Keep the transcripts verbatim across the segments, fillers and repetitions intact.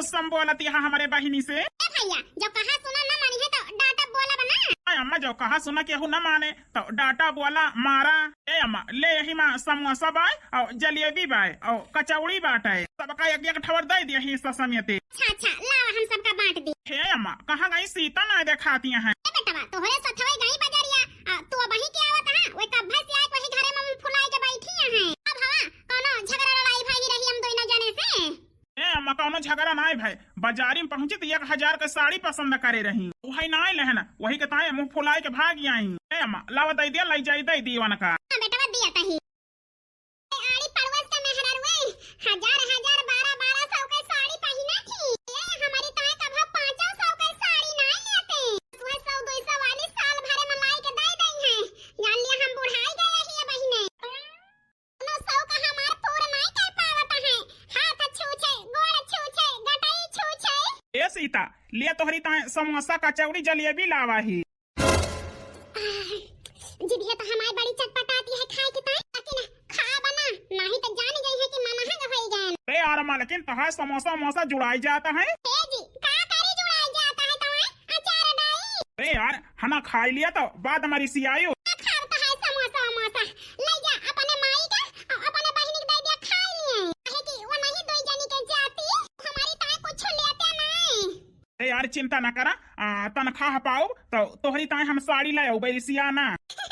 सम बोलत यहाँ हमरे बहिनी से। ए भैया, जो कहा सुना न मानी है तो डांटा बोला बना। आय अम्मा, जो कहा सुना केहू न माने तो डांटा बोला मारा। ए अम्मा, ले यही मा समोसा बाय और जलेबी बाय और कचौड़ी बाटे, सबका एक एक ठवर दे दिया हिस्सा समेते। अच्छा अच्छा, लावा हम सबका बांट दी। हे अम्मा, कहाँ गई सीता, ना देखाती हैं। ए बेटवा, तोहरे सथवे गई बजरिया, आ, तू अबही के आवत है, वही कब्बे से आए, वही घरे में फुलाई के बैठी हैं। अब हवा, कौनो झगड़ा लड़ाई भई रही हम दोनों जने से? ए अम्मा, कौनो झगड़ा नाय भाई, बाजारी में पहुंची तो एक हजार के साड़ी पसंद करे रही, वही नाय लेहन, वही के ताए मुंह फुलाए के भाग आई। ए अम्मा, लावा दे दिया, लाई जाई दे दीवन का। हाँ बेटवा, दिया तही। ए आड़ी पड़ोस के मेहररुए, हजार हजार, बारह बारह सौ के साड़ी पहिना थी। ए हमारी ताए कभो पाँचों सौ के साड़ी नाय लेते। वह सौ दो सौ वाली साल भरे में लाई के दे दई है। जान लिया हम बुढ़ाई गए ही बहिने। कोनो सौ का हमार पूर नाय कर पावत है। हाथ छूछे, गोड़ छूछे, गटई छूछे। ए सीता, ले तोहरी ताए समोसा, कचौड़ी, जलेबी लावा ही। आह, जिभिया तो हमार बड़ी चटपटाती है खाए के ताई, लेकिन खाबा ना, नाही तो जान गई है कि मनहंग होई गए। अरे यार मालकिन, तोहार समोसा वमोसा जुड़ाई जाता है। ए जी, का करी जुड़ाई जाता है तोहार अचार डाई? अरे यार, हना खाई लिया तो बाद हमारी सियायु। ना खाब तो है समोसा वमोसा, ले जा अपने माई का और अपने बहिनी के दे दिया खाई लिए। काहे कि वो नहीं दो जनी के जाती, हमारी ताई कुछ लेते नहीं। अरे यार, चिंता ना करा, आ, तनख्वाह पाउब तो तोहरी ताए हम साड़ी ले आउबे, सियाना। का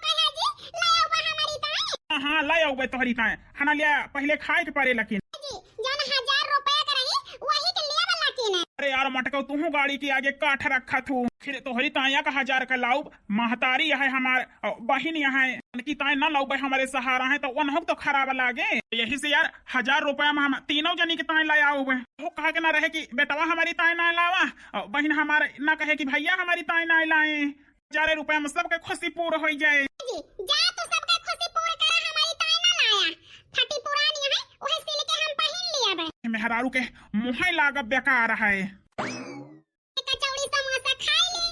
कहा जी, ले आउबा हमारी ताए? हाँ, हाँ, ले आउबे तोहरी ताए। हना लिया, पहिले खाए के परे लेकिन। जी, जौन हजार रुपया के रही, वही के लेब लेकिन। अरे यार मटकऊ, तूहू गाड़ी के आगे काठ रखा थू। फिर तोहरी ताए एक हजार का लाउब, महतारी है हमार, और बहिन यहाँ है, उनकी ताए ना लाउबे, हमारे सहारा है, तो उनहु तो खराब लागे। यही से यार, हजार रुपया में हम तीनों जनी के ताए ले आउबे। वो कहा के ना रहे कि बेटवा हमारी ताए ना लावा, और बहिन हमारे ना कहे कि भैया हमारी ताए ना लाए। हजारे रुपया में सबके खुशी पूर होई जाए। जी, जा तू सबके खुशी पूर करा, हमारी ताए ना लाया। फटी पुरानी है, वही सिल के हम पहिन लिया बे। मेहरारू के मुँहे लागब बेकार है। कचौड़ी समोसा खाई ले,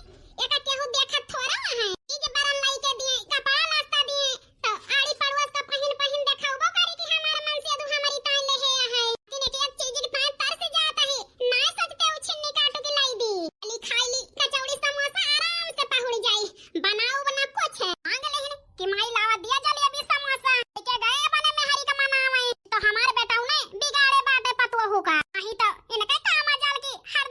एका केहू देखत थोड़ा है। ई जे बरन लाई के दिए, कपड़ा लत्ता दिए, तो आड़ी पड़ोस का पहिन पहिन देखाउबो करी कि हमार मन से अदू हमारी ताई ले हे है। लेकिन एक एक चीज के पाए तरस जाता है, ना सोचते उ छिन्नी काटू के लाई दी। ली खाई ली कचौड़ी समोसा, आराम से पहुड़ जाई। बनाउब ना कुछ है। मांग लेहिन कि माई लावा दिया जलेबी समोसा। लेके गए अपने मेहरी का मनावे। तो हमार बेटऊ ने बिगाड़े बाटे पतोहू का। नहीं तो इनके काम आ जाल की हर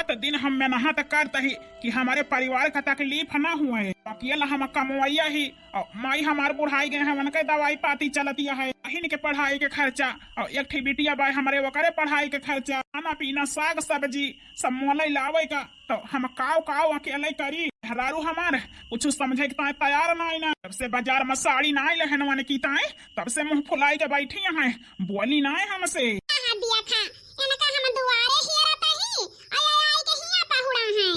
तो दिन हम मेहनत करत ही कि हमरे परिवार का तकलीफ ना हुए। अकेला हम कमवैया ही और माई हमार बुढ़ाई गए हैं, उनके दवाई पाती चलतिया है, बहिन के पढ़ाई के खर्चा और एक ठी बिटिया बाय हमरे, ओकरे पढ़ाई के खर्चा, खाना पीना, साग सब्जी सब मोलइ लावे का, तो हम काव काव अकेले करी। मेहरारू हमार कुछ समझे के ताए तैयार नाई ना। जब से बाजार में साड़ी नाई लेहन वन की ताए, तब से मुंह फुलाई के बैठी हैं, बोली नाई हमसे। कहा दिया था, इनका हम दुआरे हेरत ही, आय आय आय के हिया पहुड़ा हैं।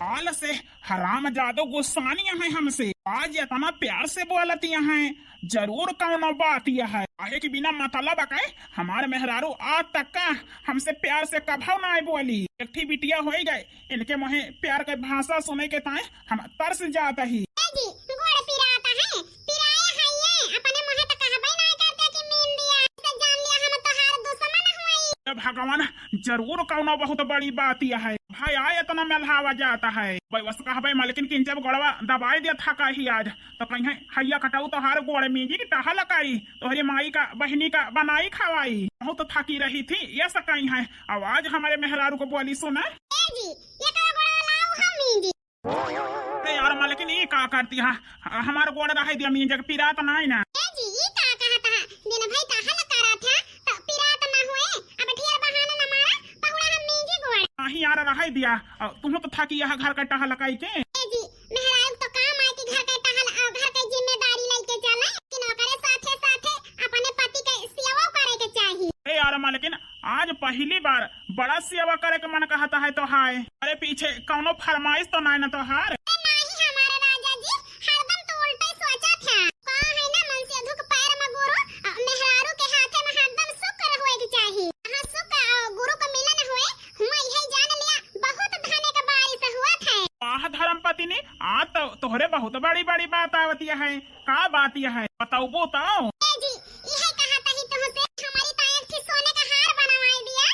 आल से हरामजादो गुस्सानी हैं हमसे, आज इतना प्यार से बोलती हैं, जरूर कौनो बात यह है। काहे कि बिना मतलब के हमार मेहरारू आज तक का हमसे प्यार से कभव ना बोली। एक ठी बिटिया होई गए, इनके मुँहे प्यार के भाषा सुने के ताए हम तरस जात ही। ए जी, गोड़ पिरात है, पिराए है ये, अपने मुँहे तो कहबे ना करते कि मीन दिया, से जान लिया हम तोहार दुश्मन हुई। ए भगवान, जरूर कौनो बहुत बड़ी बात यह है। भाई आए इतना मेलहावा जाता है। भाई बस कहबे मलकिन किंचब गोड़वा दबाई दिया था का ही आज। तो कहीं है, हैया कटाऊ तोहार गोड़ मींजी की टहल काई, तोहरे माई का, बहिनी का बनाई खवाई। बहुत थकी रही थी, ये सकाई है। अब आज हमारे मेहरारू को बोली सुना। ए जी, ये का गोड़वा लाऊ हम मींजी। अरे यार मलकिन, ई का करती है? ह-, हमार गोड़ रहे दिया मींजे के, पिरात नाई ना। ए जी, ई का कहत है? दिन भई टहल करत है, तो पिरात ना हुए। अब ढेर बहाना न मारा, पहुड़ा हम मींजे गोड़। नहीं यार, रहे दिया। अ, तुहू तो थकी यह घर का टहल काई के। ए जी, मेहरारू तो काम आए कि घर का टहल, अ, घर का जिम्मेदारी लेके चले, लेकिन ओकरे साथे साथे अपने पति के सेवा करे के चाही। ए यार मलकिन, आज पहली बार बड़ा सेवा करे के मन कहता है तो हाय। अरे पीछे कौनो फरमाइश तो नाय न तोहार? अरे नाही हमारे राजा जी, हरदम तो उल्टा ही सोचा था। कहा है ना, मन से अधुक पैर में गुरु, अ, मेहरारू के हाथे में हरदम शुक्र होए के चाही। हाँ, शुक्र और गुरु का मिलन हुए, हुआ यही जान लिया, बहुत धने का बारिश हुआ था। वाह धर्मपति ने, आज तो तोहरे बहुत बड़ी बड़ी बात आवती है। का बात यह है, बताओ बताओ। ए जी, यह कहा था ही तुमसे, हमारी ताई एक ठे सोने का हार बनवाई दिया।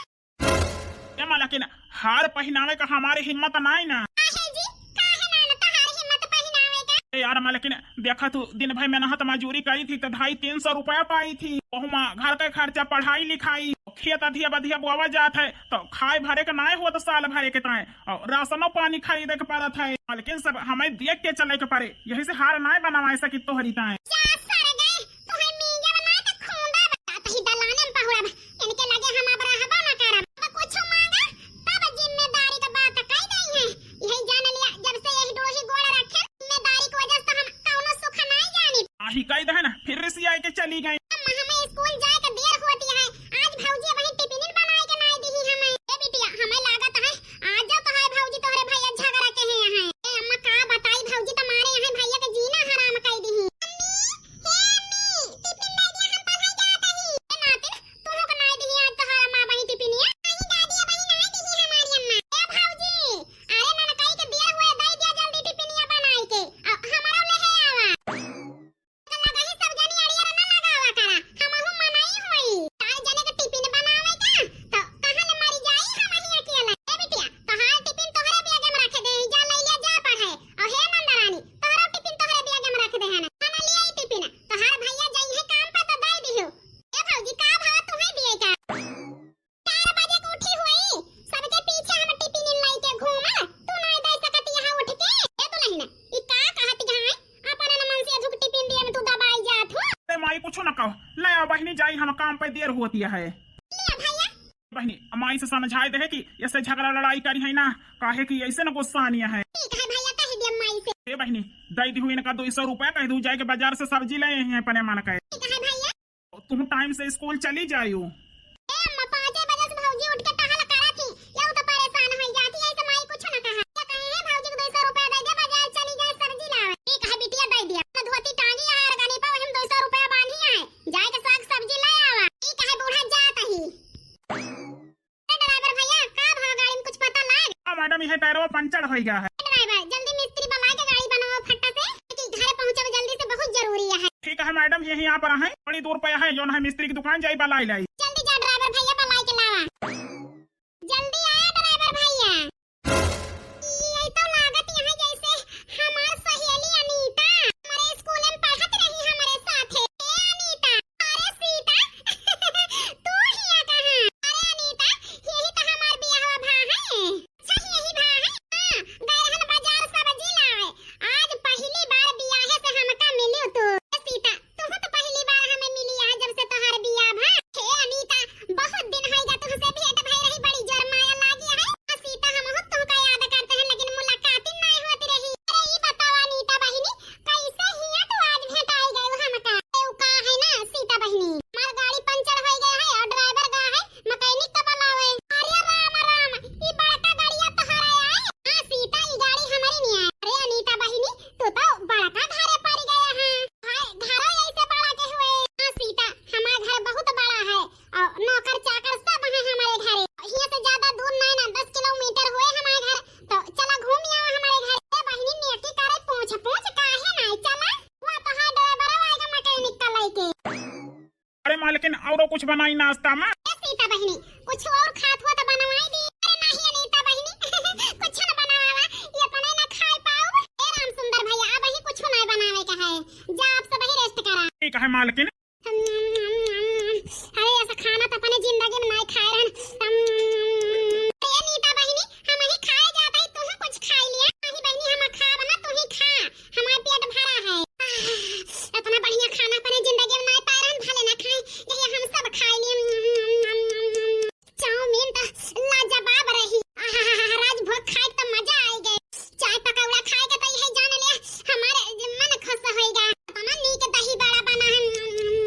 ए मालकिन, हार पहिनावे का हमारे हिम्मत नाई ना। काहे जी? काहे नाई ना तोहार हिम्मत पहिनावे का? ए यार मालकिन, देखा तू, दिन भर मेहनत मजूरी करी थी तो ढाई तीन सौ रुपया पाई थी। ओहमा घर का खर्चा, पढ़ाई लिखाई, खेत अधिया बधिया बोवा जात है तो खाए भरे के नाई होत साल भरे के ताए, और राशनो पानी खरीदे के पड़त है। मालकिन सब हमें देख के चले के पड़े, यही से हार नाई बनवाए सकी तोहरी ताए। जा सर गए, तोहे मींगे बना त खूंदा बा। तही दलाने में पहुड़ा बा। इनके लगे हम अब रहबो न करब। अब कुछ मांगा, तब जिम्मेदारी का बात कह गई है। यही जान लिया, जब से यही डोही गोड़ रखे, जिम्मेदारी की वजह से हम कौनो सुख नहीं जानी। आही कह दे ना, फिर रिसिया के चली गई। अम्मा, हमें स्कूल जाए के देर होती है। आज भौजी वही टिफिन बनाए के नहीं दी हमें। ए बिटिया, हमें लागत है, आज जो तोहार भौजी तोहरे भैया झगड़ा के हैं यहाँ। ए अम्मा, का बताई भौजी, तुम्हारे यहाँ भैया के जीना हराम कर दी। अम्मी, हे अम्मी, टिफिन दे दिया, हम पढ़ाई जात हई। ए नातिन, तू लोग नाई दिही आज तोहार अम्मा बही टिफिनिया? नहीं दादी, अबही नाई दिही हमारी अम्मा। ए भौजी, अरे ननकई के देर हुए, दे दिया जल्दी टिफिनिया बनाई के। अ, हमरो लेहे आवा। लगा ही सब जनी अड़ियर न लगावा करा, हमहू मनई होई। चार जने के टिफिन बनावे का, तो कहाँ ले मरी जाई हम ही अकेले। ए बिटिया, तोहार टिफिन तोहरे बैग में रख दे, जा ले ले जा पढ़े। और हे नंदरानी, तोहरो टिफिन तोहरे बैग में रख दे है ना। खाना ले आई टिफिन, तोहार भैया जाई है काम पर तो दे दियो। ए भौजी, का भाव तुम्हें दिए का? चार बजे के उठी हुई, सबके पीछे हम टिफिन लेके घूमा, तू नहीं दे सकत यहाँ उठ के। ए दुल्हन, ई का कहत है? अपन मन से अधुक टिफिन दिए में तू दबाई जात हो। अरे माई, कुछ न कहो, ले आओ बहिनी, जाई हम काम पे, देर होती है। ले भैया। बहिनी, माई से समझाए दे कि ऐसे झगड़ा लड़ाई करी है ना, काहे कि ऐसे न गुस्सा आनी है। ठीक है भैया, कह दिया माई से। ए बहिनी, दे दी हुई इनका दो सौ रुपया, कह दू जाए के बाजार से सब्जी ले आई हैं अपने मन के। ठीक है भैया। तुम टाइम से स्कूल चली जायू। ए अम्मा, पाँचे बजे से भौजी उठ के टहल करा थी, यहू तो परेशान हो जाती है, ऐसे माई कुछ न कहा। क्या कहे है भौजी को दो सौ रुपया दे दे, बाजार चली जाए सब्जी लावे। ठीक है बिटिया, दे दिया। तो धोती टांगी है, अरगनी पर वही में दो सौ रुपया बांधी है, जाए के साग सब्जी ले आवा। ठीक है बूढ़ा, जात ही। अरे ड्राइवर भैया, का भाव गाड़ी में कुछ पता लाग? हाँ मैडम, यह टायरवा पंचर हो गया है। ड्राइवर, जल्दी मिस्त्री बुला के गाड़ी बनाओ फट्टा से, कि घर पहुँचे जल्दी से, बहुत जरूरी है। ठीक है मैडम, यही यहाँ पर है, थोड़ी दूर पे है, जो है मिस्त्री की दुकान, जाई बुलाई लाई। जल्दी जा ड्राइवर भैया, बुलाई के लावा। जल्दी आया ड्राइवर भैया। ये तो लागत यहाँ जैसे हमार सहेली अनीता हमारे स्कूल में पढ़त रही हमारे साथे। ए अनीता, अरे सीता, तू हिया कहाँ? अरे अनीता, यही तो हमार बियाहवा भा है। कुछ बनाई नाश्ता में? ए सीता बहिनी, कुछ और खात हुआ तो बनवाई दी। अरे नहीं अनीता बहिनी, कुछ न बनावा, ये अपने ना खाए पाऊ। ए राम सुंदर भैया, अब ही कुछ नहीं बनावे का है, जा आप सब ही रेस्ट करा। ठीक है मालकिन। अरे ऐसा खाना तो अपने जिंदगी में नहीं खाए रहन। ए नीता बहिनी, हम ही खाए जाता ही, तू कुछ खाई लिया। नहीं बहिनी, हम खाब ना, तू ही खा, हमार पेट भरा है। आह, इतना बढ़िया खाना अपने जिंदगी में नहीं पाए रहन, भले ना खाए, यही हम सब खाई लिए। चाउमीन तो लाजवाब रही। आह, राजभोग खाए तो मजा आई गए। चाय पकौड़ा खाए के तो यही जान ले, हमारे मन खुश होइगा। इतना नीक दही बड़ा बना है।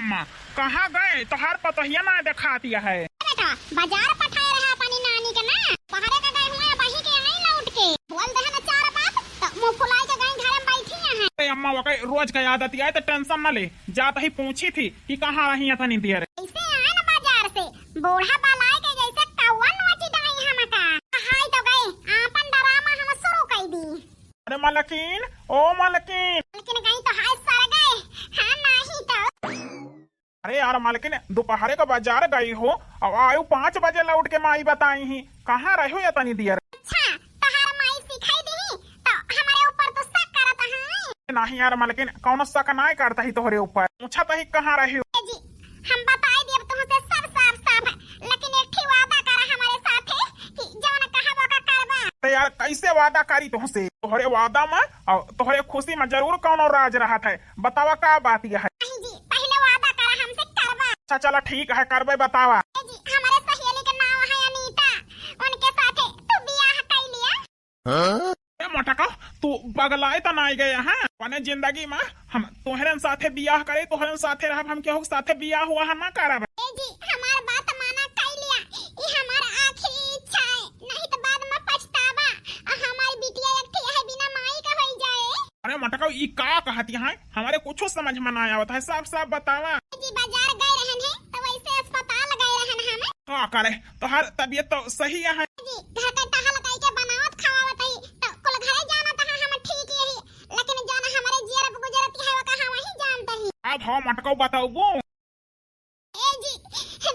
अम्मा, कहाँ गए? तोहार पतोहिया ना देखातिया है। बेटा, बाजार पठाए रहे अपनी नानी के ना, पहरे का गए हुए, वहीं के आई लौट के। बोल दे ना चार बात, तो मुँह फुलाए के गए, घर में बैठी हैं। अरे अम्मा, वकै रोज का आदत है, तो tension न ले। जात ही पूछी थी कि कहाँ रही इतनी देर। ऐसे आए ना बाजार से, बूढ़ा बलाए के जैसे कौआ नोची डाई हमका। हाय तो गए, आपन drama हम शुरू कर दी। अरे मलकिन, ओ मलकिन। मलकिन गई तो हाय सर गए, हाँ नहीं तो। अरे यार मलकिन, दोपहरे का बाजार गई हो, अब आयु पाँच बजे लौट के माई बताई ही, कहाँ रहो इतनी देर? अच्छा, तोहार माई सिखाई दी तो हमारे ऊपर तो शक करत है। नहीं यार मलकिन, कौनो शक नाय करता ही तोहरे ऊपर। पूछत ही कहाँ रही हो? ए जी, हम बताई दियब तुमसे सब साफ साफ, लेकिन एक ठे वादा करा हमारे साथे कि जौन कहबो का करबा। तो यार कैसे वादा करी तुमसे? तोहरे वादा में और तोहरे खुशी में जरूर कौनो राज रहत है। बतावा का बात यह है? नहीं जी, पहले वादा करा हमसे करबा। अच्छा चला ठीक है, करबे, बतावा। ए जी, हमारे सहेली के नाम है अनीता, उनके साथे तू बियाह कर लिया। हाँ? ए मोटका, तू बगलाए त नाय गए हैं? अपने जिंदगी में हम तोहरे साथे बियाह करे, तोहरे साथे रहब, हम केहू के साथे बियाह हुआ है ना करब। ए जी, हमार बात माना, कई लिया, ई हमार आखिरी इच्छा है, नहीं तो बाद में पछतावा, आ हमारी बिटिया एक ठे है बिना माई का होई जाए। अरे मोटका, ई का कहत है? हमारे कुछो समझ में ना आवत है, साफ साफ बतावा। ए जी, बाजार गए रहन है, तो वैसे अस्पताल गए रहन हम। का करे, तोहार तबीयत तो सही है। जी, घर के टहल कई के बनावत खवावत हई, तो कुल घरे जाना तो हम ठीक यही, लेकिन जाना हमारे जियरब गुजरत है, वो कहाँ वही जानते ही। अब हम अटकौ बताऊबू। ए जी,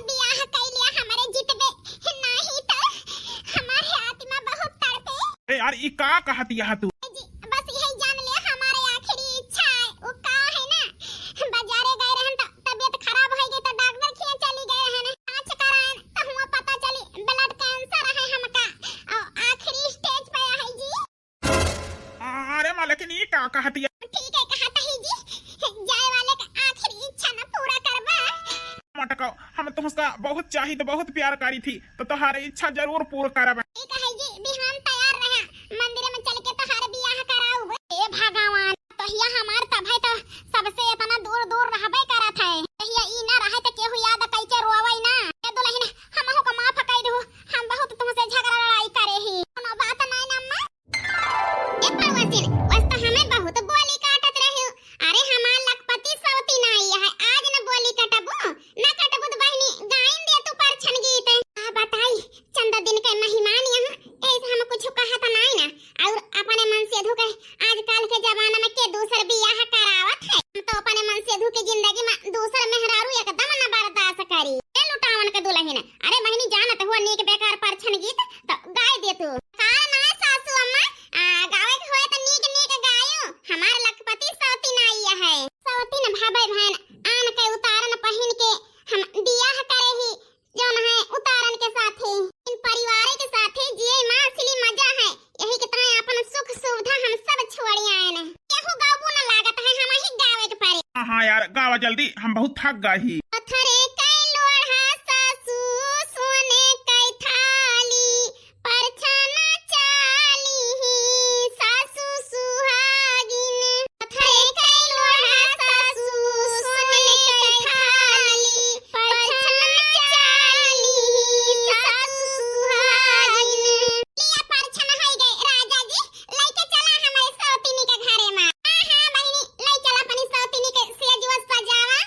बियाह कई लिया हमारे जितबे, नाही तो हमारे आत्मा बहुत तड़पे। ए यार, ई का कहत यह तू? ए जी, बस यही जान ले हमारे आखिरी इच्छा है, वो का है ना, बाजारे गए रहन तो तबीयत खराब हो गई तो डॉक्टर खिया चली गए रहन, जांच कराएन तो हुआ पता चली blood cancer है हमका और आखिरी stage पे है जी। अरे माँ, लेकिन ई का कहत है? ठीक है कहत ही जी, जाए वाले का आखिरी इच्छा ना पूरा करबा। मटकाओ, हम तुमसे बहुत चाहित, बहुत प्यार करी थी, तो तुम्हारी इच्छा जरूर पूरा करब। ठीक है जी, बिहान तैयार रहा, मंदिर में चल के तुम्हारे बियाह कराऊब। ए भगवान, तहिया हमार तब है तो सबसे इतना दूर दूर रहबे करत है। तहिया ई ना रहे तो केहू याद कई के रोवे ना। ए दुल्हन, हमहू को माफ कई दू, हम बहुत तुमसे झगड़ा लड़ाई करे ही। कोनो बात नहीं ना अम्मा। ए पड़वासिन, वस तो हमें बहुत बोली काटत रहे। अरे हमार लखपति सवती ना आई है, आज न बोली कटबू, ना कटबू तो बहिनी गाइन दे तू परछन गीत। आ बताई, चंद दिन के मेहमान यहाँ, ऐसे हम कुछ कहत नाई ना। और अपने मन से धो के आजकल के जमाना में के दूसर बियाह करावत है? हम तो अपने मन से धो के जिंदगी में दूसर मेहरारू एकदम न बर्दाश्त करी। ए लुटावन के दुल्हन, अरे बहिनी जानत हुआ नीक बेकार परछन गीत तो गाय दे तू। का ना सासू अम्मा, आ, गावे के होए तो नीक नीक गायो। हमार लखपति सवती ना आई है। सवती न भावे बहन, आन के उतारन पहिन के हम बियाह करे ही। जौन है उतारन के साथे। इन परिवारे के साथे जिए में असली मजा है। यही के तरह अपन सुख सुविधा हम सब छोड़ आए न। केहू गाबू न लागत है, हम ही गावे के पड़े। हाँ, हाँ यार, गावा जल्दी, हम बहुत थक गए ही। पत्थरे कै लोढ़ा सासू, सोने कै थाली, परछना चाली ही सासू सुहागिन। पत्थरे कै लोढ़ा सासू, सोने कै थाली, परछना चाली ही सासू सुहागिन। लिया परछना होई गए राजा जी, लइके चला हमारे सौतिनी के घरे मा। हाँ, हाँ बहिनी, लइ चला अपनी सौतिनी के सेज वो सजावा।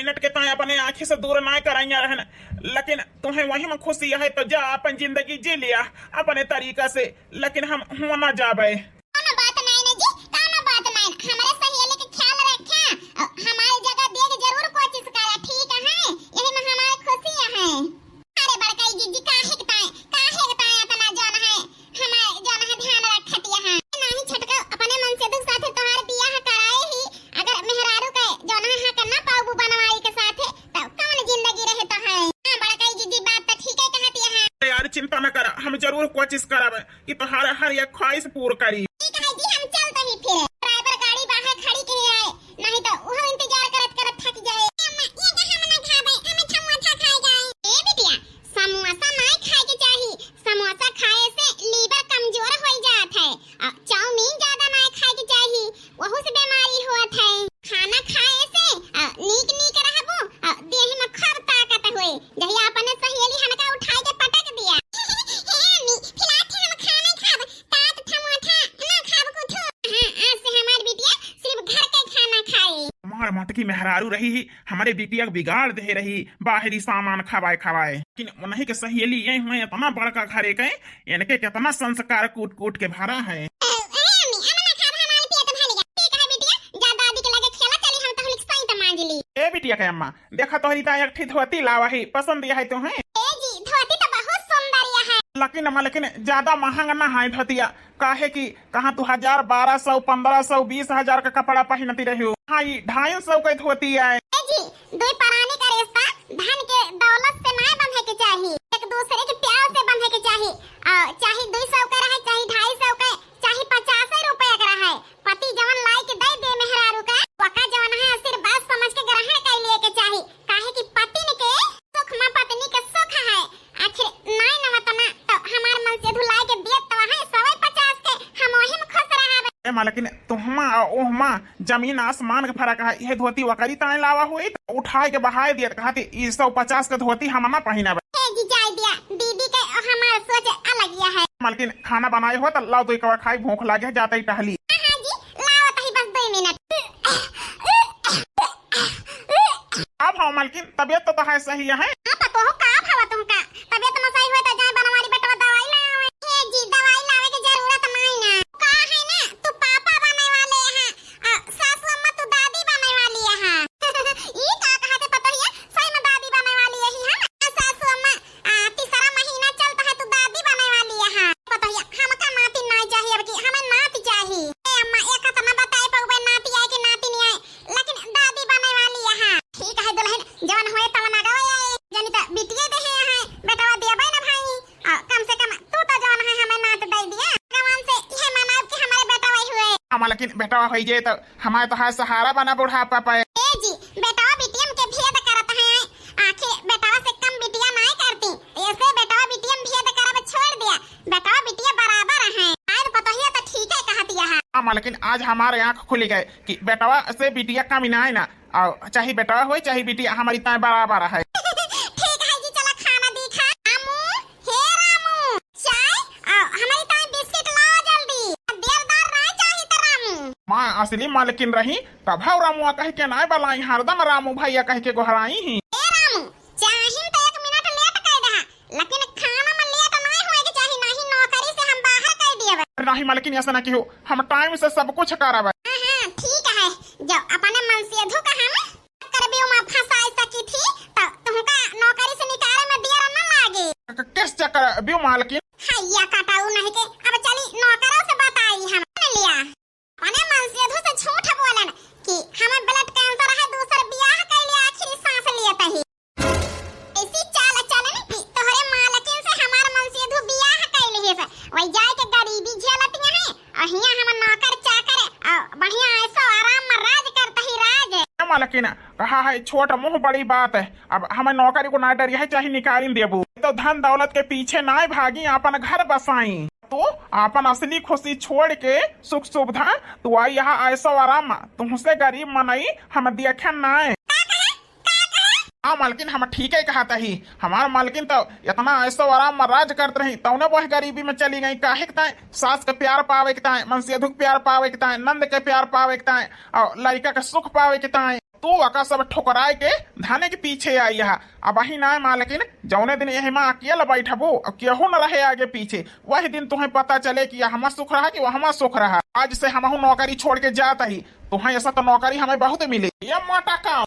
झटके ताई अपने आँखी से दूर नाय कराइया रहन, लेकिन तुहें वही में खुशी है तो जा अपन जिंदगी जी लिया अपने तरीका से, लेकिन हम हुआ ना जाबे। कौनो बात नाय ना जी, कौनो बात नाय ना। हमरे सहेली के ख्याल रखा, अ, हमारी जगह देख जरूर कोशिश करा, ठीक है? यही में हमारी खुशी है। अरे बड़काई जीजी, काहे के ताई, काहे के ताई इतना जौन है, हमार जौन है ध्यान रखत यहाँ। नाही छटका, अपने मनसेधू के साथे तोहार बियाह कराए ही, अगर मेहरारू के जौन है हक ना पाउबू बनवारी के साथे, तब कौन जिंदगी रहे तो है? हाँ बड़काई जीजी, बात तो ठीक है कहत यहाँ। अरे यार चिंता न करा, हम जरूर कोशिश करब कि तोहार हर एक ख्वाहिश पूर करी। ठीक है जी, हम चलत ही फिर। ड्राइवर गाड़ी बाहर खड़ी के आए, नहीं तो उहो इंतजार करत करत थक जाए। अम्मा, ये का हम ना खाबे, हमें समोसा खाए जाए। ए बिटिया, समोसा नाय खाए के चाही, समोसा खाए से लीवर कमजोर हो जात है। आ, चाउमीन ज्यादा नाय खाए के चाही, वहू से बीमारी होत है। खाना खाए से, आ, नीक नीक रहबो, आ, देह में खूब ताकत होए। जहिया अपने सहेली हनका उठाए के पटक दिया। हे अम्मी, फिलहाल हम खाना खाब, तात थमोठा ना खाब कुछो। हाँ, आज से हमार बिटिया सिर्फ घर के खाना खाए। हमार मोटकी मेहरारू रही ही, हमरे बिटिया के बिगाड़ दे रही, बाहरी सामान खवाए खवाए। लेकिन उन्हीं के सहेली ये हुए इतना बड़का घरे के, इनके कितना संस्कार कूट कूट के भरा है। ए, ए अम्मी, हम ना खाब, हमारे पेट भर गया। ठीक है बिटिया, जा दादी के लगे खेला चली, हम तहलिक सही त मांज ली। ए बिटिया के अम्मा, देखा तोहरी ताई एक ठे धोती लावा है, पसंद यह है तुम्हें? ए जी, धोती तो बहुत सुंदर यह है। लेकिन अम्मा, लेकिन ज्यादा महंग ना है धोतिया, काहे कि कहाँ तू हजार, बारह सौ, पन्द्रह सौ, बीस हजार का कपड़ा पहनती रही हो। हाँ, ये ढाई सौ का धोती है। ए जी, दुई परानी का रिश्ता धन के दौलत से ना बंधे के चाही, एक दूसरे के प्यार से बंधे के चाही। आ, चाहे दुई सौ का रहे, चाहे ढाई सौ का, चाहे पचास रुपया का रहे, पति जवन लाई के दे दे मेहरारू का, ओका जवन है आशीर्वाद समझ के ग्रहण कर लिए के चाही, काहे कि पतिन के सुख में पत्नी के सुख है। आखिर नाय न वतना तो हमार मनसेधू लाई के दियत तो है सवाई पचास के, हम वही में खुश रहब। ए मालकिन, तुहमा और ओहमा जमीन आसमान के फर्क है। यह धोती वकरी ताई लावा हुई तो उठाए के बहाए दियत, कहती ई सौ पचास के धोती हम ना पहिनब। ए जी जाए दिया, दीदी के और हमार सोच अलग या है। मालकिन, खाना बनाए हो तो लाओ, दो एक बार खाई, भूख लागे है, जाते ही टहली। हाँ, हाँ जी, लाओ तही बस दो मिनट। अब हाँ मालकिन, तबियत तो तहार सही है? हाँ पतोह, का भवा तुमका? तबियत न सही हुए तो जाए बनवारी बेटवा दवाई ले आवे। ए जी, दवाई लावे के जरूरत नहीं ना। का है ना, तू पापा बने वाले हैं, आ, सासू अम्मा तू दादी बने वाली है। ई का कहते पतोहिया, सही में दादी बने वाली यही है ना। सासू अम्मा, आ, तीसरा महीना चलता है, तू दादी बने वाली है। पतोहिया, हमका नाती नहीं चाहिए, अब की हमें नाती चाहिए। ए अम्मा, एक हाथ ना बताए पउबे नाती आए कि नाती नहीं आए, लेकिन दादी बने वाली यहाँ। ठीक है दुल्हन, जवन होए तवन आगवा आए, जनी त बिटिये देहे यहाँ, बेटवा दिया ना भाई। आ, कम से कम तू तो जवन है हमें नात दे दिया। भगवान से ये मनाब कि हमारे बेटवा ही हुए। हम लेकिन बेटवा होई जे तो हमारे तो हर सहारा बना बुढ़ापा पे। ए जी, बेटवा बिटियम के भेद करत है, आखिर बेटवा से कम बिटिया नाय करती, ऐसे बेटवा बिटियम भेद करब छोड़ दिया, बेटवा बिटिया बराबर है। आज पतोहिया तो ठीक है कहत यहाँ। हाँ मालकिन, आज हमारे आँख खुली गए कि बेटवा से बिटिया कम ही ना है ना, और चाहे बेटवा होए चाहे बिटिया हमारी ताए बराबर है। ठीक है जी, चला खाना दी खा। रामू, हे रामू, चाय, आ, हमारी ताए बिस्किट लाओ जल्दी। देरदार ना चाही त रामू। माँ असली मालकिन रही, तब हम रामुआ कह के नाय बलाई, हरदम रामू भैया कह के गोहराई ही। ए रामू, चाहिन त एक मिनट लेट कर दहा, लेकिन खाना में लेट नाय होए के चाही, नहीं नौकरी से हम बाहर कर दिए। नहीं मालकिन, ऐसा ना किहो, हम टाइम से सब कुछ करब। हाँ, हाँ, ठीक है, जब अपने मनसेधू का हम करबे ओमा फंसाए सकी थी, त तुमका नौकरी से निकाले में देर न लागे। क-, किस चक्कर बियो मालकिन? हैया कटाऊ नहीं के, अब चली नौकरों से बताई हम। सुन लिया, अपने मनसेधू से झूठ बोलन कि हमें ब्लड कैंसर है, दूसर बियाह कैले आखिरी सांस लिए तही। ऐसी चाल चलन कि तोहरे मालकिन से हमार मनसेधू बियाह कैले है, वही जाए के गरीबी झेलत है, और हियां हम नौकर चाकर, और बढ़िया ऐसो आराम में राज करत ही राज। ए मालकिन, कहा है छोट मुंह बड़ी बात है। अब हमें नौकरी को ना डरिया है, चाहे निकालिन देबू। तो धन दौलत के पीछे ना भागी, अपन घर बसाई। तो अपन असली खुशी छोड़ के सुख सुविधा तू आई यहाँ ऐसो आराम, तुमसे गरीब मनई हम देखे ना। का कहे? का कहे? हाँ मालकिन, हम ठीक है कहत ही। हमार मालकिन तो इतना ऐसो आराम में राज करत रही, तौने वह गरीबी में चली गई। काहे के ताए? सास के प्यार पावे के ताए, मनसेधु के प्यार पावे के ताए, नंद के प्यार पावे के ताए, और लड़का के सुख पावे के ताए। तू ओका सब ठुकराए के धाने के पीछे आई हा। अबही नाय मालकिन, जौने दिन यही मा अकेल बैठबू और केहू न रहे आगे पीछे, वही दिन तुहें पता चले कि यहमा सुख रहा कि वहमा सुख रहा। आज से हमहू नौकरी छोड़ के जात ही, तुहें ऐसा तो नौकरी हमें बहुत मिले। ये मोटा काम।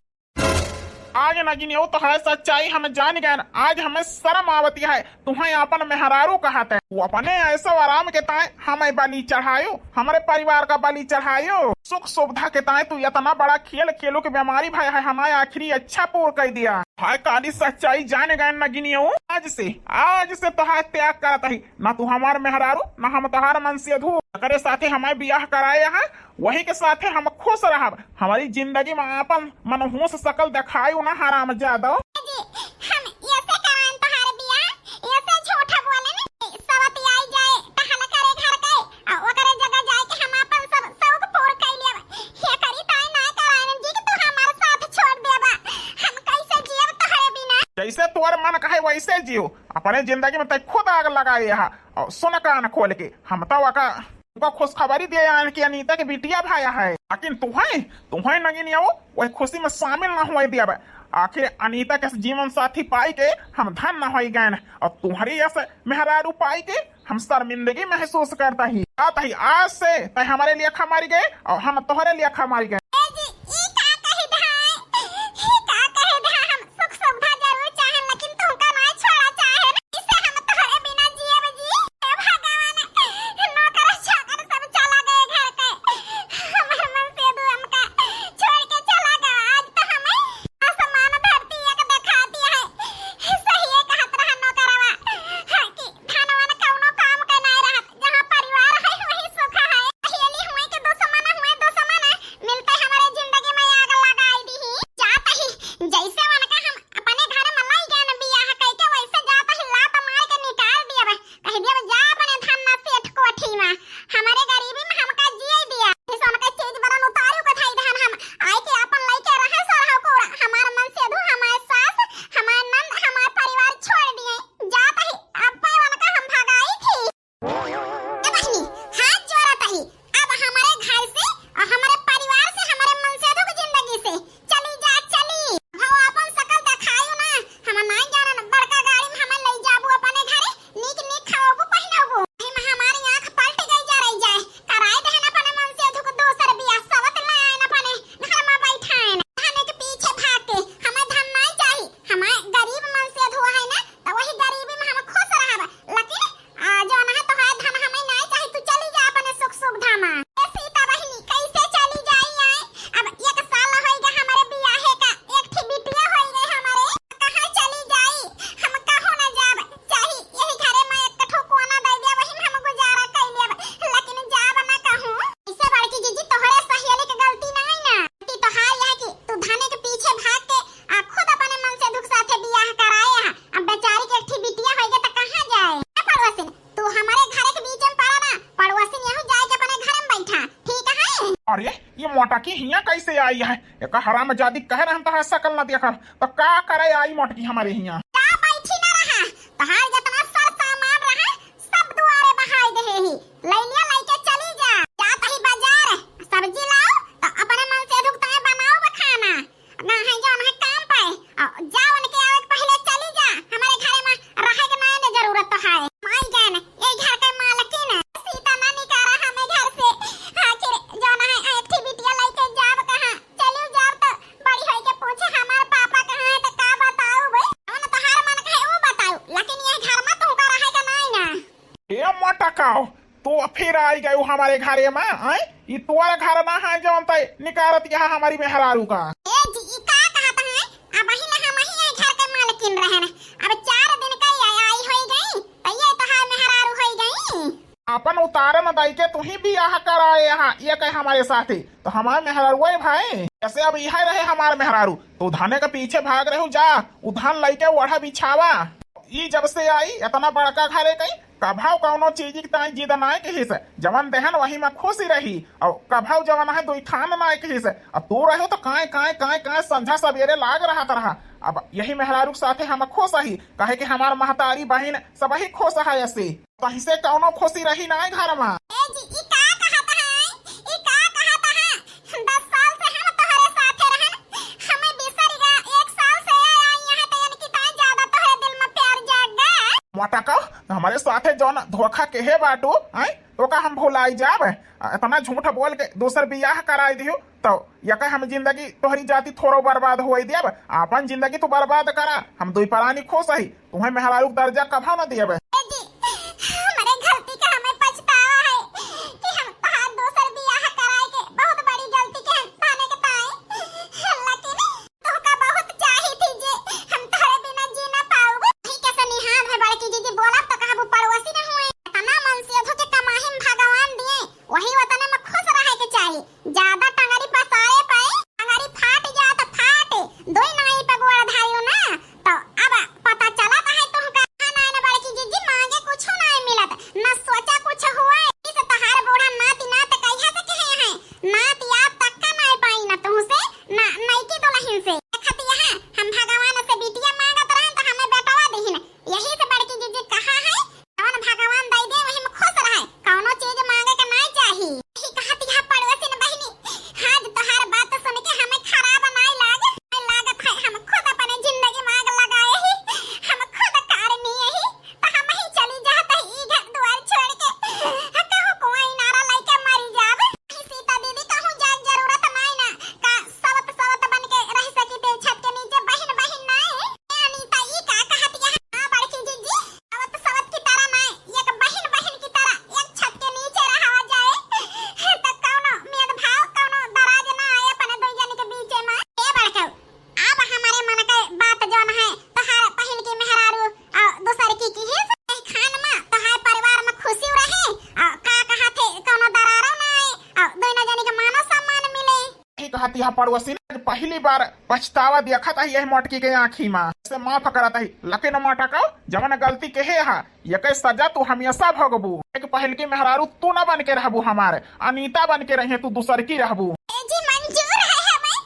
आज नगिनियो तोहार सच्चाई हम जान गए। आज हमें शर्म आवती है, तुहें अपन मेहरारू कहत है। तू अपने ऐसो आराम के ताए हमें बलि चढ़ायो, हमरे परिवार का बलि चढ़ायो। सुख सुविधा के ताए तू इतना बड़ा खेल खेलो के बीमारी भय है, हमारे आखिरी इच्छा पूर्ण कर दिया। हाय काली सच्चाई जान गए नगिनियो। आज से, आज से तोहार त्याग करत ही, ना तू हमार मेहरारू, ना हम तोहार मनसेधू। एकरे साथे हमें बियाह कराए है, वही के साथे हम खुश रहब। हमारी जिंदगी में आपन मनहूस शकल देखायु ना, हरामजादो। जी, हम ऐसे कराएन तोहार बियाह, ऐसे झूठा बोलेन, सवती आई जाए टहल करे घर के, आ ओकरे जगह जाए के हम आपन सब शौक पूर कर लेब। ये करी ताई ना कराएन जी कि तू हमारे साथ छोड़ देबा। हम कैसे जियब तोहरे बिना? जैसे तोर मन कहे वैसे जियो, अपने जिंदगी में तै खुद आग लगाए हा। और सुन कान खोल के, हम तो ओका तुमका खुशखबरी दिए आन कि अनीता के बिटिया भया है, लेकिन तुहें, तुहें नगिनियो वही खुशी में शामिल न हुए दियब। आखिर अनीता के जीवन साथी पाई के हम धन्य होइ गएन, और तुम्हरी यस मेहरारू पाई के हम शर्मिंदगी महसूस करत ही। जात ही आज से तै हमरे लेखा मरि गए और हम तोहरे लेखा मरि गए। ए जी, ई का कहि दिहा, ई का कहि दिहा, हम सुख सुविधा जरूर चाहेन, लेकिन तुमका ना छोड़ा चाहेन। इसे हम तोहरे बिना जियब जी। हे भगवान, नौकर चाकर सब चला गए घर के। हमार मनसेधू हमका छोड़ के चला गया। आज तो हमें आसमान धरती एक दिखा दिया है। सही है कहत रहा नौकरवा, हाँ, कि धनवन कौनो काम के नाय रहत, जहाँ परिवार है वहीं सुख है। सहेली हुए के दुश्मन हुए दुश्मन, मिलते हमारे जिंदगी में आग लगाई दी। जात ही जैसे उनका हम अपने घर में लाई गए न बियाह कह के, वैसे जात ही लात मार के निकाल दिया बा। कह दिया बा, जा अपने धन्ना सेठ कोठी में, हमारे गरीबी में हमका जिए दिया। इस उनका चीज बरन उतारू को थाई धन हम आई के अपन लइके रहे सरहु कोड़ा। हमार मनसेधू, हमार सास, हमार नंद, हमार परिवार छोड़ दिए। जात ही अब उनका हम भगाई थी। ए बहिनी, हाथ जोड़त ही, अब हमारे घर से और हमारे परिवार से, हमारे मनसेधू की जिंदगी से चली जा, चली। भाव अपन शकल देखायो ना, हम नाई जानन, बड़का गाड़ी में हमें ले जाबू अपने घरे, नीक नीक खाओबू, पहिनोबू। एही में हमारी आँख पलट गई जा रही जाए, कराए देहन अपने मनसेधू को दोसर बियाह, सवत ले आएन अपने घर में बैठाएन। धन के पीछे भाग के, हमें धन नाई चाही, हमें गरीब मनसेधू है ना, तो वही गरीबी में हम खुश रहब, लेकिन आ, जौन है तोहार धन हमें नाय चाही, तू चली जा अपने सुख सुविधा में। ए सीता बहिनी, कैसे चली जाई आए? अब एक साल होई गए हमारे बियाहे का, एक ठी बिटिया होई गए हमारे। कहाँ चली जाई? हम कहूँ न जाब, चाही यही घरे में एक ठो कोना दे दिया, वही में हम गुजारा कर लेब, लेकिन जाब न कहूँ। इसे बड़की जीजी तोहरे सहेली के गलती नाय ना, गलती तोहार यह कि तू धने के पीछे भाग के आ खुद अपने मनसेधू के साथे बियाह कराए हा। अब बेचारी के एक ठी बिटिया होई गए त कहाँ जाए? ए पड़ोसिन, तू हमारे घरे के बीच में पड़ा ना, पड़ोसिन यहू जाए के अपने घर में बैठा, ठीक है? अरे, ये मोटा की हियाँ कैसे आई है? एक हरामजादी कहे रहन तहार शकल न देखल, तो का करे आई मोटकी हमारे हियाँ? का बैठी ना रहा, तहार जितना सर सामान रहा, सब दुआरे बहाई देहे ही, ले लिया, लेके चली जा। जा तही बाजार, सब्जी लाओ, तो अपने मनसेधू के ताए बनाओ बा खाना। ना है जौन है काम पे, और जा उनके आवे के पहले चली जा, हमारे घरे में रहे के नाय ने जरूरत तो है। माई जान, ये घर के मालकिन, सीता ना निकारा हमें घर से। आखिर जौन है एक ठी बिटिया लेके जाब कहाँ? चलियो जाब तो बड़ी होई के पूछे हमार पापा कहाँ है तो का बताऊ बे? जौन तोहार मन कहे वो बताऊ, लेकिन ये घर में तुमका रहे के नाय ना। ए मोटकाओ, तू फिर आई गयो हमारे घरे में, आय? ई तोर घर ना है जौन तै निकारत यहाँ हमारी मेहरारू का। ए जी, ई का कहत हैं? अब ही ना हम ही ये घर के मालकिन रहन। अब चार दिन का ये आई होई गई, तो ये तोहार मेहरारू होई गई। अपन उतारन दई के तू ही बियाह कराए यहाँ, ये कहे हमारे साथे, तो हमार मेहरारू है भाई। जैसे अब यह रहे हमार मेहरारू, तो धने के पीछे भाग रहू, जा, उ धन लइके ओढ़ा बिछावा। ई जब से आई, इतना बड़का घरे कई, कभौ कौनो चीज के ताई जिद नाय किहिस, जवन देहन वही में खुश ही रही, और कभौ जवन है दुई थान नाय किहिस। अब तू रहो तो काय, काय, काय, काय संझा सबेरे लाग रहत रहा। अब यही मेहरारू के साथे हम खुश ही, काहे कि हमार महतारी बहिन सब ही खुश है ऐसे। तहिसे कौनो खुशी रही नाय घर में। ए जी, ई का कहत है? ई का कहत है? दस साल से हम तोहरे साथे रहन, ते साथे जौन धोखा केहे बाटू, हैं? ओका हम भुलाई जाब? आ, इतना झूठ बोल के दूसर बियाह कराई दिहू, तो यका हम जिंदगी तोहरी जाति थोड़ो बर्बाद होई देब। आपन जिंदगी तू बर्बाद करा, हम दुई परानी खुश हई, तुहें मेहरारू के दर्जा कभा न देब। ए जी, हमरे गलती का हमें पछतावा है कि हम तहार दोसर बियाह कराए के बहुत बड़ी गलती के हम ताने के ताई। लेकिन तोहका बहुत चाही थी जे हम तोहरे बिना जी ना पाउब। ठीक है सनिहार में बड़की जीजी बोला तो कहबू पड़ोसी न हुए। इतना मन से अधो के कमाही में भगवान दिए, वही वतने में खुश रहे के चाही। ज्यादा टंगरी पसारे पे टंगरी फाट जात फाट, दोई नाई पे गोड़ धारियो ना, तो अब पता चलत है तुमका। हाँ, नाई ना बड़की जीजी, मांगे कुछ नाई मिलत, न सोचा कुछ हुए। इस तहार बूढ़ा नाती नात कहिया से कहे हैं, नाती आप तक का नाई पाई ना तुमसे, ना नई की दुल्हन से। देखत यहाँ हम भगवान से बिटिया मांगत रहन तो हमें बेटवा दिहिन। यही से बड़की जीजी कहा है, जवन भगवान दई दे, वही में खुश रहे, कौनो चीज मांगे के नाई चाही। यही कहत यहाँ पड़ोसिन बहिनी, आज तोहार बात सुन के हमें खराब नाई लागे, हमें लागत है हम खुद अपने जिंदगी में आग लगाए ही, हम खुद कारनी ही, तो हम ही चली जात है ई घर द्वार छोड़ के, कहूँ कुआं इनारा लइके मरी जाब। सीता दीदी कहूँ जाए जरूरत नाई ना, का सवत सवत बन के रह सकी ते छत के नीचे बहिन बहिन नाई। ए अनीता, ई का कहत यहाँ? हाँ, बड़की जीजी, सवत सवत की तरह ना, एक बहिन बहिन की तरह एक छत के नीचे रहा जाए, तो कौनो मेद भाव, कौनो दराज ना आए अपने दो जन के बीच में। ए बड़कऊ, अब हमारे मन के बात जौन है, तोहार पहिल की मेहरारू और दूसर की की ही खान में तोहार परिवार में खुशी रहे, और का कहत है, कौनो दरारो ना आए, और दोनों जन के मानो सम्मान मिले। ई कहत यहाँ पड़ोसी ने पहली बार पछतावा देखत है यही मोटकी के आँखी में। से माफ करत है, लेकिन मोटका जवन गलती केहे हा, यके सजा तू हमेशा भोगबू। एक पहिल की मेहरारू तू ना बन के रहबू हमार, अनीता बन के रहे तू, दूसर की रहबू। ए जी, मंजूर है हमें।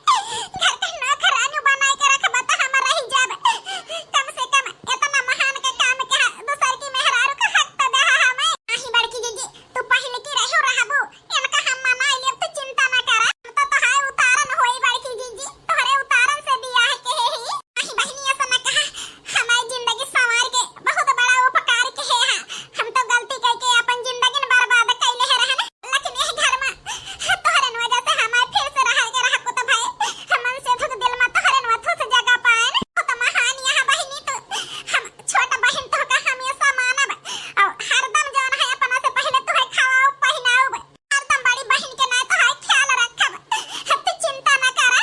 घर का नौकरानी बनाए के रखबा तो हम रह जाब। कम से कम इतना महान के काम के हा-, दूसर की मेहरारू का हक तो दे हा हमें। नाही बड़की जीजी, तू पहिल की रहो रहबू, इनका हम मनाई लेब, तू चिंता ना करा। हम तो तोहार उतारन होई बड़की जीजी, तोहरे उतारन से बियाह केहे ही। नाही बहिनी, ऐसा ना कहा, हमारी जिंदगी संवार के बहुत बड़ा उपकार केहे हा। हम तो गलती करके अपन जिंदगी न बर्बाद कैले है रहन, लेकिन यह घर में तोहरे न वजह से हमारे फिर से रह के रह कुत भाई। हमन से धुक दिल में तोहरे न वथु से जगह पाए न। बहुत महान यहाँ बहिनी तू, हम छोट बहिन तोहका हमेशा मानब और हरदम जौन है अपना से पहले तोहे खवाउब पहिनाउब। हरदम बड़ी बहिन के ना तोहार ख्याल रखब। तू चिंता ना करा,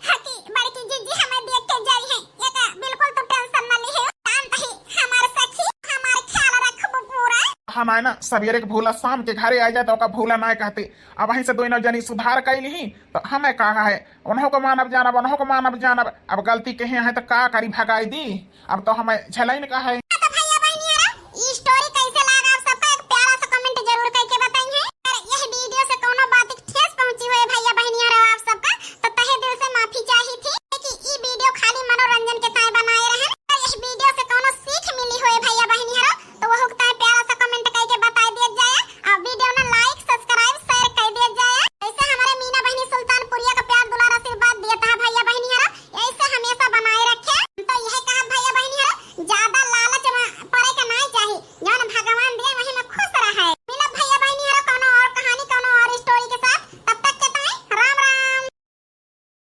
हकी बड़की जीजी हमें देख के जाई है। ये का बिल्कुल तू tension ना लिहे। शांत ही हमार सखी, हमार ख्याल रखबू पूरा। हम आए ना सवेरे के भूला शाम के घरे आ जाए तो ओका भूला ना कहते। अब वहीं से दोनों जनी सुधार कैली ही तो हमें कहा है, उन्हों को मानब जानब, उन्हों को मानब जानब। अब गलती केहे है तो का करी, भगाई दी। अब तो हमें झेलैन का है।